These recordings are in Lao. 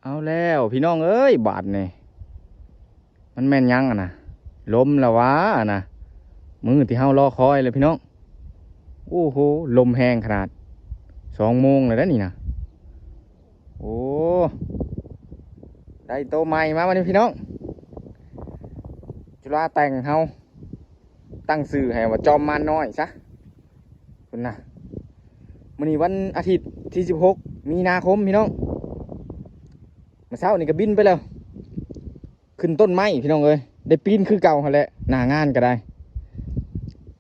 ເອົາແລ້ວພີ່ນ້ອງເອີຍ ບາດນີ້ ມັນແມ່ນຫຍັງຫັ້ນນະ? ລົມລະຫວາຫັ້ນນະ ມື້ທີ່ເຮົາລໍຄອຍແລ້ວພີ່ນ້ອງ. ໂອ້ໂຫ ລົມແຮງຂະໜາດ ສອງໂມງແລ້ວເດ້ນີ້ນະ. ໂອ້ ໄດ້ໂຕໃໝ່ມາບັດນີ້ພີ່ນ້ອງ. ຈຸລາແຕ່ງເຮົາ ຕັ້ງຊື່ໃຫ້ວ່າຈອມມານນ້ອຍຊະ ພຸ້ນນະ. ມື້ນີ້ວັນອາທິດທີສິບຫົກ ມີນາຄົມ ພີ່ນ້ອງ. ມື້ເຊົ້ານີ້ກໍບິນໄປແລ້ວ ຂຶ້ນຕົ້ນໄມ້ພີ່ນ້ອງເອີຍ. ໄດ້ປີນຄືເກົ່າຫັ້ນແຫຼະ ໜ້າງານກໍໄດ້.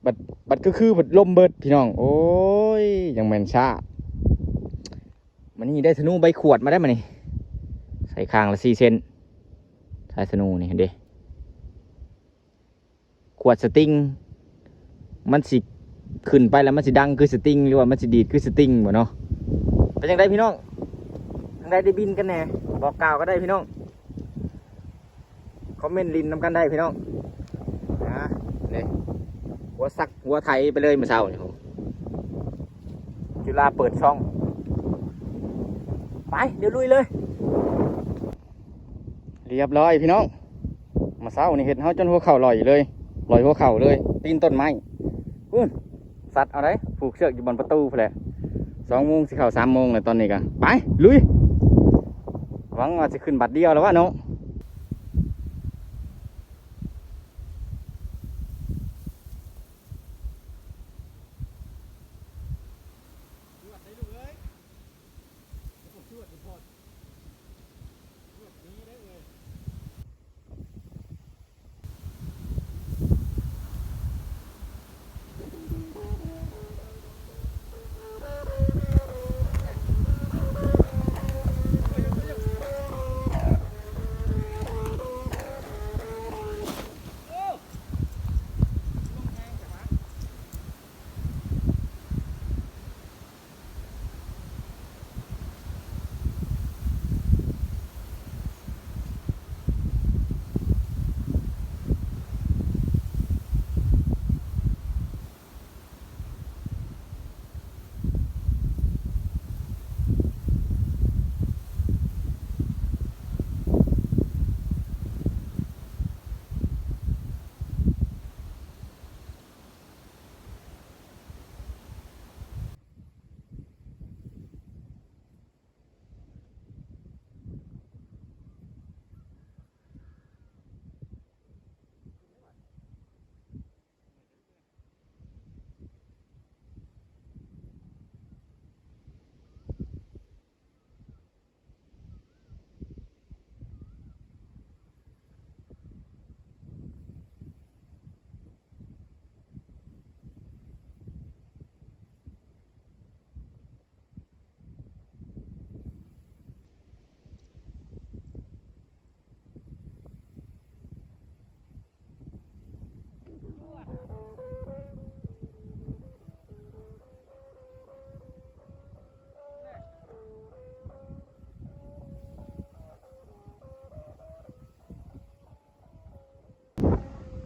ບັດ ບັດຄືໆ ບັດລົມເບິດພີ່ນ້ອງ. ໂອ້ຍ ຍັງແມ່ນຊ້າ. ມື້ນີ້ໄດ້ທະນູໃບຂວດມາໄດ້ມື້ນີ້ ໃສ່ຂ້າງລະສີ່ເສັ້ນ. ສາຍທະນູນີ້ເຫັນເດ້ ຂວດສະຕິງ ມັນຊິຂຶ້ນໄປແລ້ວມັນຊິດັງຄືສະຕິງ ຫຼືວ່າມັນຊິດີດຄືສະຕິງບໍ່ເນາະ? ເປັນຈັ່ງໃດພີ່ນ້ອງ ທາງໃດໄດ້ບິນກັນແດ່ ບອກກ່າວກັນໄດ້ພີ່ນ້ອງ. ຄອມເມັນຫຼິ້ນນຳກັນໄດ້ພີ່ນ້ອງ. ອ່າ ນີ້ ຫົວສັກຫົວໄຖໄປເລີຍມື້ເຊົ້ານີ້. ຈຸລາເປີດຊ່ອງ ໄປ ດຽວລຸຍເລີຍ. ລຽບຮ້ອຍພີ່ນ້ອງ ມາເຊົ້ານີ້ເຮັດເຮົາຈົນຫົວເຂົ່າຫຼອຍເລີຍ ຫຼອຍຫົວເຂົ່າເລີຍ ຕີນຕົ້ນໄມ້ພຸ້ນ. ສັດເອົາໄດ໋ ຜູກເຊືອກຢູ່ບ່ອນປະຕູພຸ້ນແຫຼະ. ສອງໂມງຊິເຂົ້າສາມໂມງແລ້ວຕອນນີ້ກະ ໄປ ລຸຍ. ຫວັງວ່າຊິຂຶ້ນບາດດຽວແລ້ວວະເນາະ.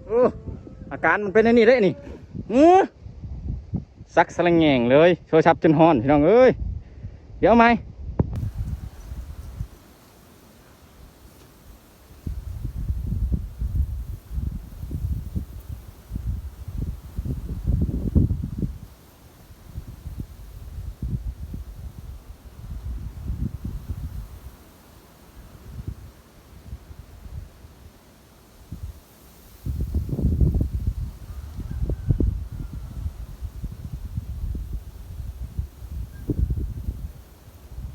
ເອີ ອາການມັນເປັນອັນນີ້ເດ້ນີ້. ເອີ ສັກສະລະແງງເລີຍ ໂທລະສັບຈົນຮ້ອນ ພີ່ນ້ອງເອີຍ. ດຽວເອົາໃໝ່. ໂ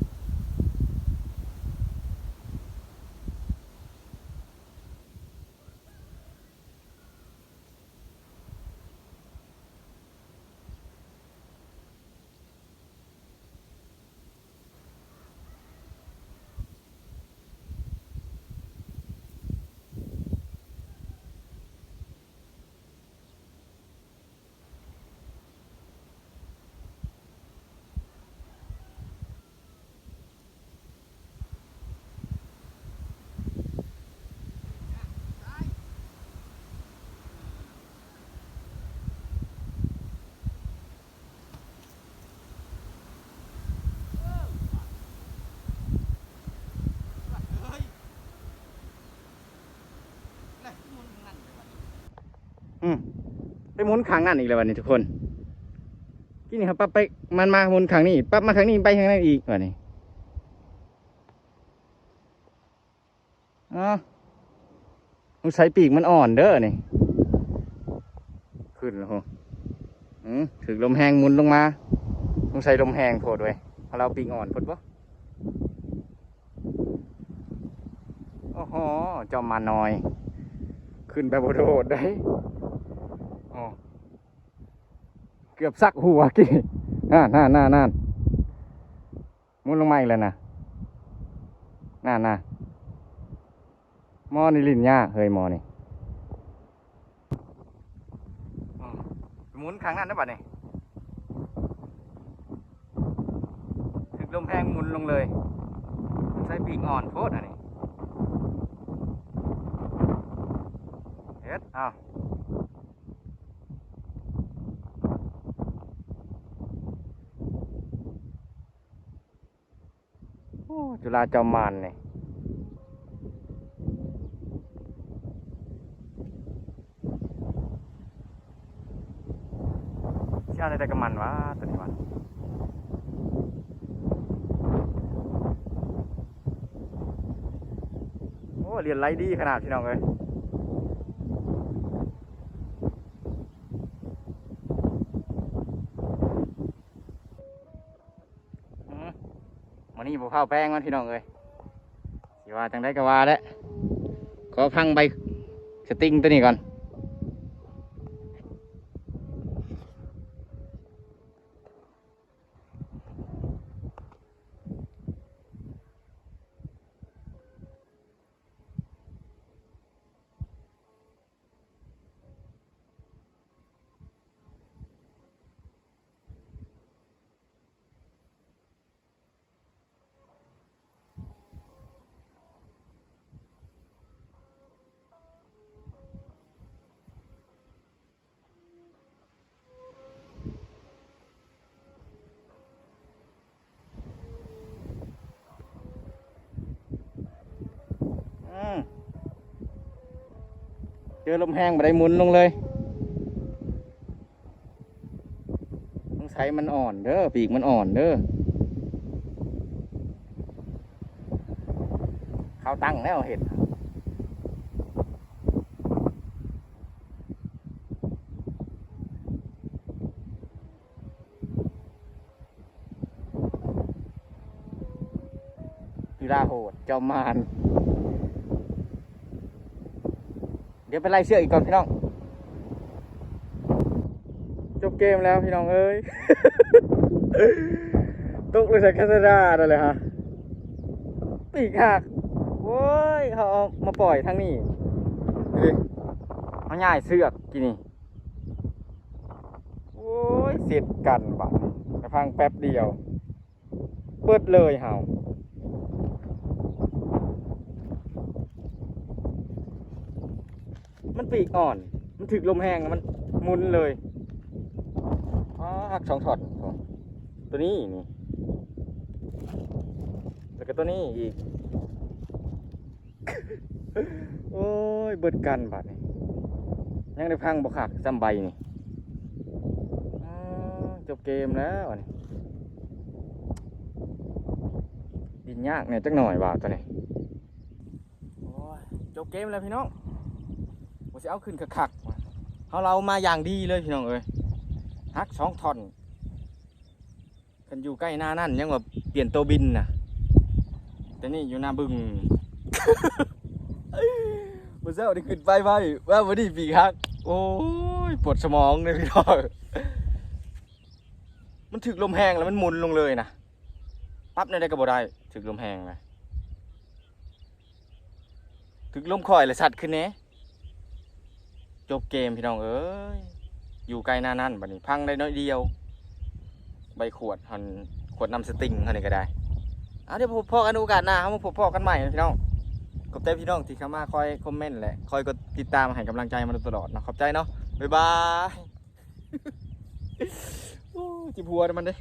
ໄປໝູນຂ້າງນັ້ນອີກແລ້ວບັດນີ້ທຸກຄົນ. ກີ້ນີ້ເຮົາປັບໄປ ມັນມາໝູນຂ້າງນີ້ ປັບມາຂ້າງນີ້ ໄປຂ້າງນັ້ນອີກບັດນີ້. ອ້າວ ສົງໄສປີກມັນອ່ອນເດີນີ້. ຂຶ້ນແລ້ວໂຫ ອື ຖືກລົມແຮງໝູນລົງມາ. ສົງໄສລົມແຮງໂພດເວີຍ ເຮົາເອົາປີກອ່ອນໂພດບໍ. ໂອ້ໂຫ ເຈົ້າໝານ້ອຍ ຂຶ້ນໄປບໍ່ໂດດໄດ໋. ໂອ້ ເກືອບສັກຫົວກີ້. ນັ້ນໆໆໆ ໝູນລົງມາອີກແລ້ວນະ ນັ້ນນະ. ໝໍນີ້ຫຼິ້ນຍາກເຮີ້ຍ ໝໍນີ້. ອືມ ໝູນຂ້າງນັ້ນເດີບັດນີ້. ຖືກລົມແຮງໝູນລົງເລີຍ. ໃສ່ປີກອ່ອນໂພດອັນນີ້. ເຮັດ ເອົາ. ໂອ້ ຈຸລາເຈົ້າມານນີ້ ຊິເອົາແນວໃດກັບມັນວະ ໂຕນີ້ວະ. ໂອ້ ລຽນໄຫຼດີຂະໜາດ ພີ່ນ້ອງເອີຍ. ອືມ ມື້ນີ້ບໍ່ພາວແປງມັນ ພີ່ນ້ອງເອີຍ. ຊິວ່າຈັ່ງໃດກໍວ່າແຫຼະ. ຂໍພັງໃບສະຕິງໂຕນີ້ກ່ອນ. ອືມ ເຈີລົມແຮງບໍ່ໄດ້ໝູນລົງເລີຍ. ສົງໄສມັນອ່ອນເດີ ປີກມັນອ່ອນເດີ. ເຂົ້າຕັ້ງແລ້ວເຮັດ. ກິລາໂຫດ ເຈົ້າມານ. ດຽວໄປໄລ່ເຊືອກອີກກ່ອນພີ່ນ້ອງ. ຈົບເກມແລ້ວພີ່ນ້ອງເອີຍ. ຕົກລົງໃສ່ຄານາດານັ້ນແຫຼະຮະ. ປີກຫັກ. ໂອ້ຍ ເຂົາເອົາມາປ່ອຍທາງນີ້. ເອີ ເຮົາຍ້າຍເຊືອກກີ້ນີ້. ໂອ້ຍ ເສັດກັນບາດນີ້ ກະພັງແປັບດຽວ ເບິດເລີຍເຮົາ. ມັນປີກອ່ອນ ມັນຖືກລົມແຮງ ມັນໝູນເລີຍ. ອ້າ ຫັກສອງທ່ອນ. ໂຕນີ້ນີ້ ແລ້ວກໍໂຕນີ້ອີກ. ໂອ້ຍ ເບິດກັນບາດນີ້ ຍັງໄດ້ພັງບໍ່ຄັກຊ້ຳໃບນີ້. ອ້າ ຈົບເກມແລ້ວອັນນີ້. ຫຼິ້ນຍາກແດ່ຈັກໜ້ອຍວ່າໂຕນີ້. ໂອ້ຍ ຈົບເກມແລ້ວພີ່ນ້ອງ. ວ່າຊິເອົາຂຶ້ນຄັກໆ ເຮົາເລົ່າມາຢ່າງດີເລີຍພີ່ນ້ອງເອີຍ. ຫັກສອງທ່ອນ. ຄັນຢູ່ໃກ້ໜ້ານັ້ນຍັງວ່າປ່ຽນໂຕບິນນະ ແຕ່ນີ້ຢູ່ໜ້າບຶງ. ມື້ເຊົ້ານີ້ຂຶ້ນໄປໄວ້ ວ່າມື້ນີ້ປີກຫັກ. ໂອ້ຍ ປວດສະໝອງເດ້ພີ່ນ້ອງ. ມັນຖືກລົມແຮງແລ້ວມັນໝູນລົງເລີຍນະ. ປັບແນວໃດກໍບໍ່ໄດ້ ຖືກລົມແຮງນະ. ຖືກລົມຂ້ອຍລະສັດຂຶ້ນແດ່. ຈົບເກມພີ່ນ້ອງເອີຍ. ຢູ່ໃກ້ໜ້ານັ້ນ ບັດນີ້ພັງໄດ້ໜ້ອຍດຽວ. ໃບຂວດຫັ້ນ ຂວດນ້ຳສະຕິງເຮົານີ້ກໍໄດ້. ເອົາ ດຽວພົບພໍ້ກັນໂອກາດໜ້າ ເຮົາມາພົບພໍ້ກັນໃໝ່ພີ່ນ້ອງ. ຂອບໃຈພີ່ນ້ອງທີ່ເຂົ້າມາຄອຍຄອມເມັນ ແລະ ຄອຍກົດຕິດຕາມໃຫ້ກຳລັງໃຈມາໂດຍຕະຫຼອດເນາະ. ຂອບໃຈເນາະ. ບາຍບາຍ. ໂອ້ ເຈັບຫົວນຳມັນເດ້.